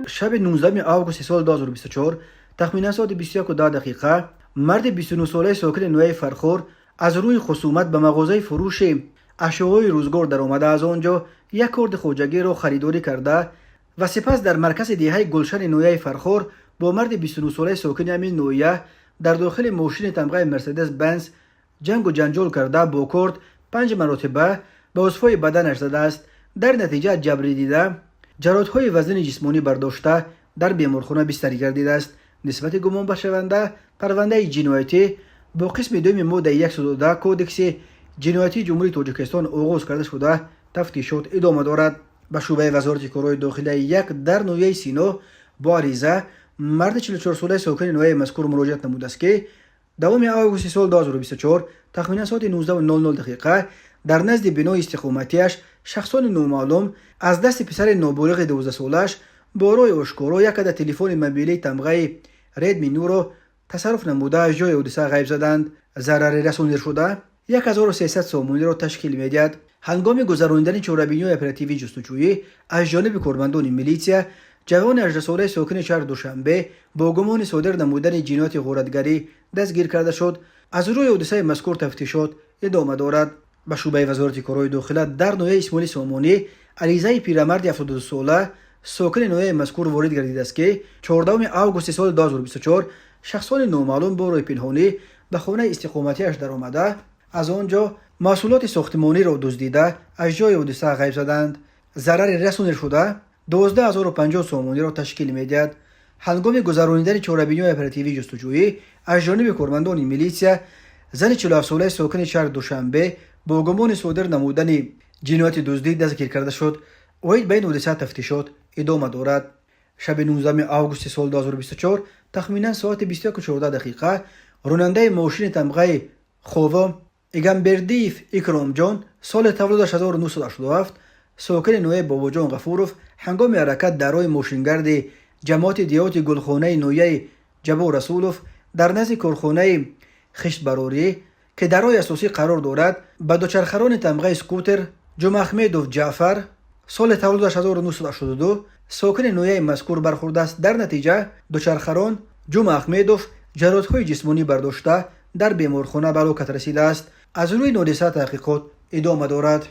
Шаби 19 августи соли 2024, тахминан соати 21:10 дақиқа, марди 29-солаи сокини ноҳияи Фархор аз рӯи хусумат ба мағозаи фурӯши ашёҳои рӯзгор даромада, аз он ҷо як корди хоҷагиро харидорӣ карда ва сипас дар маркази деҳаи Гулшани ноҳияи Фархор бо марди 29-солаи сокини ҳамин ноҳия дар дохили мошини тамғаи Мерседес Бенз ҷангу ҷанҷол карда, бо корд панҷ маротиба ба узвҳои баданаш задааст. Дар натиҷа ҷабрдида ҷароҳатҳои вазнини ҷисмонӣ бардошта, дар беморхона бистарӣ гардидааст. Нисбати гумонбаршаванда парвандаи ҷиноятӣ бо қисми дуюми моддаи 110 Кодекси ҷиноятии Ҷумҳурии Тоҷикистон оғоз карда шуда, тафтишот идома дорад. Ба шӯъбаи Вазорати корҳои дохилияи як дар ноҳияи Сино бо ариза марди 44-солаи сокини ноҳияи мазкур муроҷиат намудааст, ки 10 августи соли 2024, тахминан соати 19:00 дақиқа, дар назди бинои истиқоматиаш шахсони номаълум аз дасти писари ноболиғи 12-солааш бо роҳи ошкоро як адад телефони мобилии тамғаи Редми нуро тасарруф намуда, аз ҷои ҳодиса ғайб заданд. Зарари расонидашуда 1300 сомониро ташкил медиҳад. Ҳангоми гузаронидани чорабиниҳои оперативии ҷустуҷӯӣ аз ҷониби кормандони милитсия ҷавони 18-солаи сокини шаҳри Душанбе бо гумони содир намудани ҷинояти ғоратгарӣ дастгир карда шуд. Аз рӯи ҳодисаи мазкур тафтишот идома дорад. Ба шӯъбаи Вазорати корҳои дохила дар ноҳияи Исмоили Сомонӣ аризаи пирамарди 72-сола сокини ноҳияи мазкур ворид гардидааст, ки 14 августи соли 2024 шахсони номаълум бо роҳи пинҳонӣ ба хонаи истиқоматиаш даромада, аз он ҷо маҳсулоти сохтимониро дуздида, аз ҷои ҳодиса ғайб заданд. Зарари расонидашуда 12 050 сомониро ташкил медиҳад. Ҳангоми гузаронидани чорабиниҳои оперативии ҷустуҷӯӣ аз ҷониби кормандони милитсия зани 47-солаи сокини шаҳри Душанбе бо гумони содир намудани ҷинояти дуздӣ дастгир карда шуд. Оид ба ин ҳодиса тафтишот идома дорад. Шаби 19 августи соли 2024, тахминан соати 21:14 дақиқа, ронандаи мошини тамғаи Хово Игамбердиев Икромҷон, соли таваллудаш 1987, сокини ноҳияи Бобоҷон Ғафуров, ҳангоми ҳаракат дар роҳи мошингарди ҷамоати деҳоти Гулхонаи ноҳияи Ҷаббор Расулов, дар назди корхонаи хиштбарорӣ, ки дар роҳи асосӣ қарор дорад, ба дучархарони тамғаи скутер Ҷумаахмедов Ҷаъфар, соли таваллудаш 1982, сокини ноҳияи мазкур бархӯрдааст. Дар натиҷа дучархарон Ҷумаахмедов ҷароҳатҳои ҷисмонӣ бардошта, дар беморхона ба ҳалокат расидааст. Аз рӯи ин ҳодиса таҳқиқот идома дорад.